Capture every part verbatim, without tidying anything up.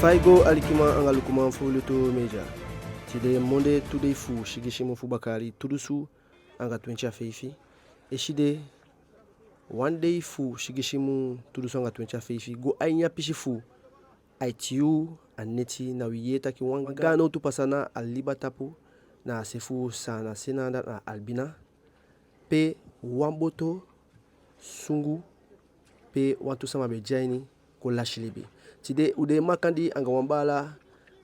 Fa i go, alikiman anga lukuman fu Lutu Media. Tide monde, tu dei fu sigisi mun fu baka yali tu dunsu anga twenti a feifi. Eside, wan dei fu sigisi mun tu dunsu anga twenti a feifi go a ini a pisi fu aiti yuu a neti, na wi yee taki wan gaan nowtu pasa na a liba tapu, na a se fu Saanan se, na anda na Albina, pe wan boto sungu pe wantu sama be de a ini kon lasi libi. Tide u de makandii anga wan baala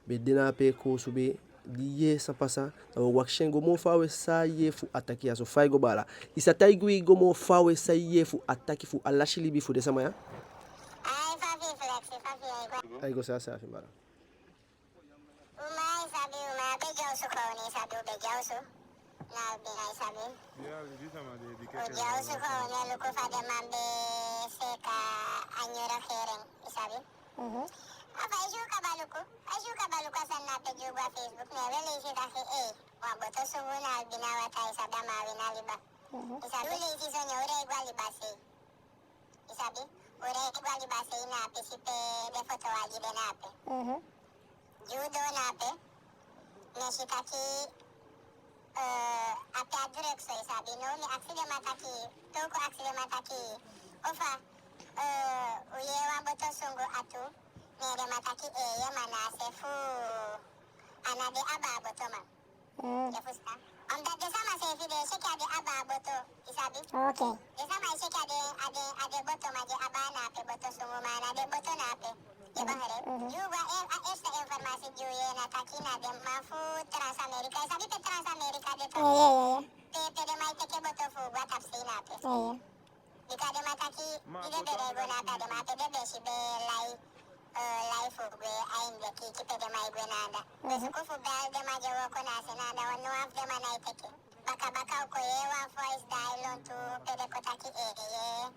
be de na ape, koosube, di yee san pasa. Da u o wakisi en go moo faawe san a yee fu a taki ya so. Fa i go, baala? I sa taigi wi go moo faawe san i yee fu a taki fu a lasi libi fu den sama ya? Ai, fa fi flexi, fa fi ai go. Ai go saafi saafi, baala. U man, i sabi, u man be de a osu kowownu, i sabi, u be de a osu na Albina, i sabi. U de a osu kowownu e luku fa den man be seeka a nyun regering, i sabi. Mhm. A fa i si u kaba luku, a si u kaba luku a sani na ape, di u go a Facebook, ne u e leisi taki, ei, wan boto sungu na Albina wata, i sabi, a man wini a liba. Mhm. I sabi, u leisi so, ne u rei go a liba sei. I sabi, u rei go a liba sei na a pisi pe den foto wagi de na ape. Mhm. Di u doo na ape, ne si taki, eh, ape a druk so, i sabi. Now mi akisi den man taki, toku akisi den man taki, o fa, eh, u yee wan boto sungu a tu? Ne den man taki, eeye, ma na a se fu, a ná de abaa boto, ma Mm. I fusutan? Omdat den sama seefi den e seki a den abaa boto, i sabi? Ok. Den sama e seki a den, a den, a den boto, ma den abaa na ape, boto sungu, ma a ná den boto na ape. I begrijp? Mhm. Di u go a, a eerste informatie di u yee na taki na den man fu Transamerica. I sabi pe Transamerica de, toch? Eeye, eeye, eeye. Pe, pe den man e teke boto fu go a tapusei na ape. Eeye. Bika den man taki, di den be de e go na ape, a den man ape den be si be lai, eh, lai fu gwe a ini den kiiki pe den man e gwe na anda. Mhm. Den suku fu bel den man di e wooko na a se na anda, wan wan fu den man nái teke. Baka baka u kon yee wan voice da ai lontu pe den kon taki, eeye,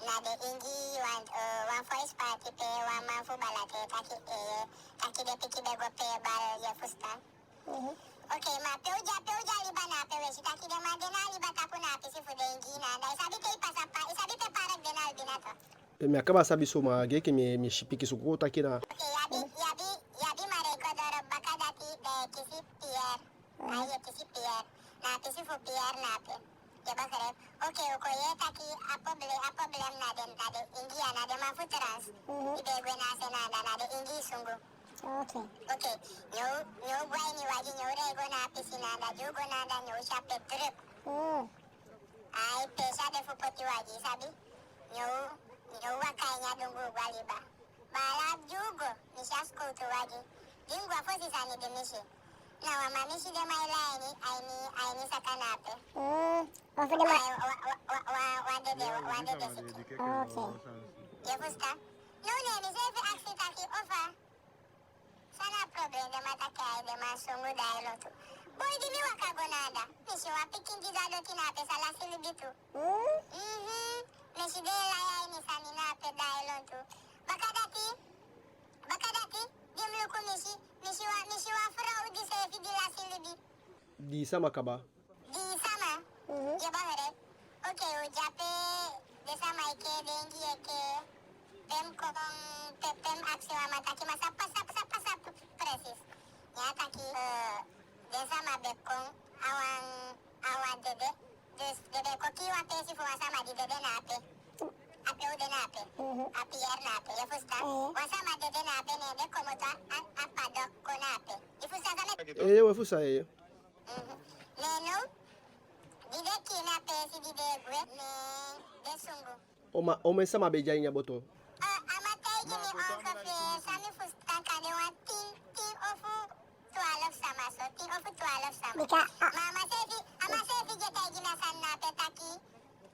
na den Ingi, wan, eh, wan voice party pe wan man fu Balatei taki, eeye, taki den pikin be go pee bal, i fusutan. Mhm. Ok, ma pe u de, pe u de a liba na ape, u e si taki den man de na a liba tapu na a pisi fu den Ingi na anda. I sabi pe i pasa pa, i sabi pe park de na Albina, toch? Eh, mi á kaba sabi so, ma a gei enke mi, mi si pikinso kon taki na. Ok, i abi, i abi, i abi Marijke Dorp, baka dati da i e kisi Pierre. Mhm. Ai, i e kisi Pierre. Na a pisi fu Pierre na ape. I begrijp? Ok, u kon yee taki a problem, a problem na den, na den Ingi, a ná den man fu Trans. Mhm. Di be e gwe na a se na anda, na den Ingi sungu. Ok. Ok, ne u, ne u go a ini wagi, ne u rei go na a pisi na anda, di u go na anda, ne u si ape druk. Mm. Ai, peesi á de fu poti wagi, i sabi. Ne u, ne u waka a ini a dungu go a liba. Baala, di u go, mi si a sikowtu wagi. Di mi go, a fosi sani di mi si, na wan man mi si den man e lai a ini, a ini, a ini saka na ape. Mm, wan fu den man. Wan, wan, wan, wan, wan dede, wan dede siki. Ok. I fusutan? Now ne mi seefi akisi taki, o fa? San na a problem? Den man taki ai, den man sungu da ai lontu. Boi, di mi waka go na anda, mi si wan pikin dede a doti na ape, sa lasi libi tu. Mm. Mhm. Mi si den e lai a ini sani na ape da ai lontu. Baka dati, baka dati, di mi luku, mi si, mi si wan, mi si wan frow di seefi di lasi libi. Di sama kaba. Di sama. Mhm. I begrijp? Ok, u de ape, den sama e kee, den Ingi e kee. Pe mi kon, pe, pe mi akisi wan man taki, ma san pasa, san pasa precies? Ne a taki, eh, den sama be kon a wan, a wan dede. Dus den be kon kii wan peesi fu wan sama di dede na ape. Ape u de na ape. Mhm. A Pierre na ape, i fusutan? Eh. Wan sama dede na ape, ne den komoto a, a padok kon na ape. I fusutan san mi e... Eh, we fusutan, eh. Mhm. Ne now, di den kii a peesi, di den gwe, ne den sungu. Oma, omen sama be de a ini a boto? Eh, a man taigi mi ongeveer, san mi fusutan, kande wan tin, tin ofu twaalf sama so, tin ofu twaalf sama. Bika, ah. Ma a man seefi, a man seefi di e taigi mi a sani na ape taki,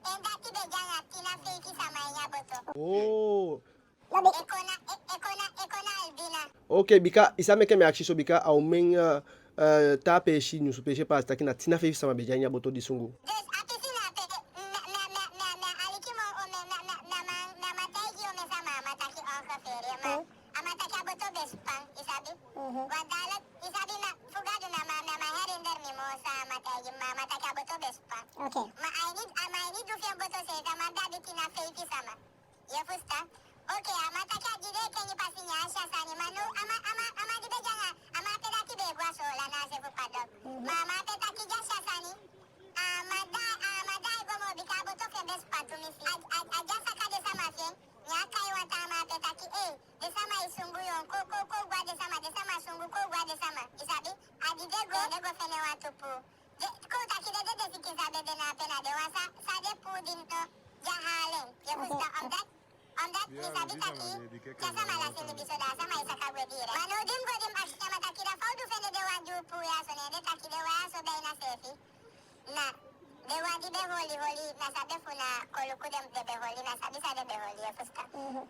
en dati be de anga tin a feifi sama a ini a boto. Oh. E kon na, e, e kon na, e kon na Albina. Ok, bika, i sa meke mi akisi so, bika a omen, eh, eh, taa peesi, nyunsu peesi e paasi taki na tin a feifi sama be de a ini a boto di sungu. Dus a pisi na ape, mi, mi, mi, mi, mi alikiman, omen, mi, mi, mi, mi, mi, mi taigi omen sama a man taki ongeveer, ma. Hmm. A man taki a boto be span, i sabi. Mhm. Wan dala, i sabi, na fu Gadu na mi, mi, mi herinner mi moo san a man taigi mi, ma a man taki a boto be span. Ok. Ma a ini, a man ini du fi en boto seefi, a man be abi tin a feifi sama. I fusutan? Ok, a man taki a di den e kengi pasi, ne a si a sani, ma now a go fende wantu puu. Kon u taki den dede sikin san be de na ape na den wan san, san den puu di no de a hali en. Yu e fusutan? Omdat, omdat mi sabi taki te a sama lasi libi so, da a sama e saka gwe direct. Ma now di mi go, di mi akisi a man taki da fa u du fende den wan di u puu ya so, ne den taki den wan ya so be na seefi. Na den wan di be holi holi, mi á sabi efu na koluku den, den be holi, mi á sabi san den be holi, yu e fusutan. Mhm.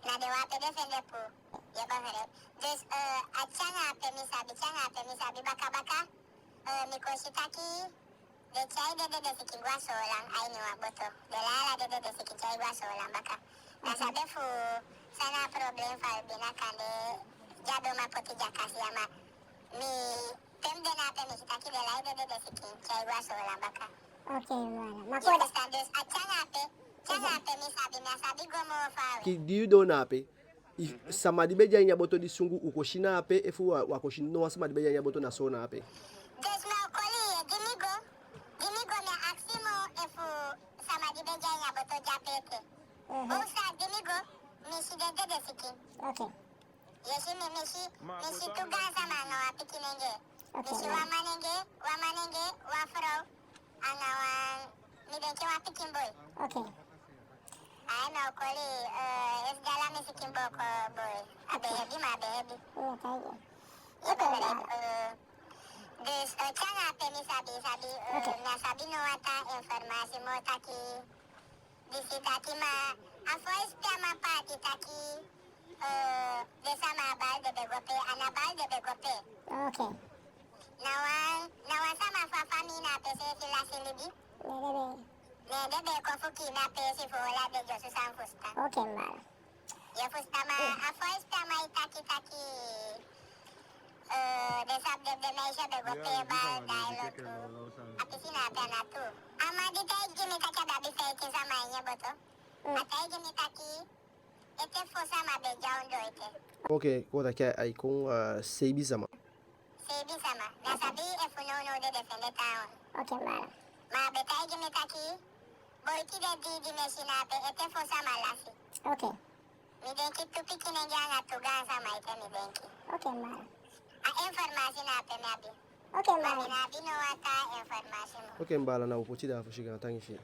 Na den wan ape den fende puu, yu e begrijp. Dus, eh, a te anga ape mi sabi, te anga ape mi sabi baka baka, eh, mi kon si taki den tyai den dede sikin go a Soolan a ini wan boto. Den lai ala den dede sikin tyai go a Soolan baka. Mi á sabi efu san na a problem fu a bina kande di a don man poti dyakasi ya, ma mi, pe mi de na ape mi si taki den lai den dede sikin tyai go a Soolan baka. Ok, voilà. Ma yu e fusutan? Dus a te anga ape, te anga ape mi sabi, mi á sabi go moo faawe. Ki di yu doo na ape, i, sama di be de a ini a boto di sungu, u kon si na ape, efu u á, u á kon si no wan sama di be de a ini a boto na Soolan ape? Dus mi o koli yu, di mi go, di mi go mi á akisi moo efu sama di be de a ini a boto de ape ete. Mhm. Bun, san di mi go, mi si den dede sikin. Ok. Yu e si, mi, mi si, mi si tu gaansama anga wan pikinenge. Ok, mi si wan manenge, wan manenge, wan frow, anga wan, mi denki wan pikin boi. Ok. Ai, mi o koli, eh, esi di ala mi sikin booko boi. A be hebi, ma a be hebi. Yu e taigi en. Yu e taigi en. Eh, dus, eh, te anga ape mi sabi, sabi, eh, ok, mi á sabi no wan taa informasi moo taki disi taki, ma a foisi pe a man paati taki, eh, den sama a bal den be go pee, a ná bal den be go pee. Ok. Na wan, na wan sama fu a famii na ape seefi lasi libi. Ne den be, ne den be kon fu kiin a peesi fu ola den, dyonson san fusutan. Ok, mi baala. Yu e fusutan? Ma a foisi pe a man e taki taki, eh, den sabi den, den meisje be go pee bal, da ai lotu. A pisi na ape a ná tuu. A man di taigi mi taki a be abi feitin sama a ini en boto, a taigi mi taki ete fo sama be de a ondoo ete. Ok, kon taki ai kon, eh, seibin sama. Seibin sama. Mi á sabi efu nownow den de fende taawan. Ok, mi baala. Ma a be taigi mi taki boiti den dii di mi e si na ape, ete fo sama lasi. Ok. Mi denki tu pikinenge anga tu gaansama ete, mi denki. Ok, mi baala. A informasi na ape mi abi. Ok, mi baala. Ma mi ná abi no wan taa informasi moo. Ok, mi baala, na u poti da fosi, gaantangi fi i.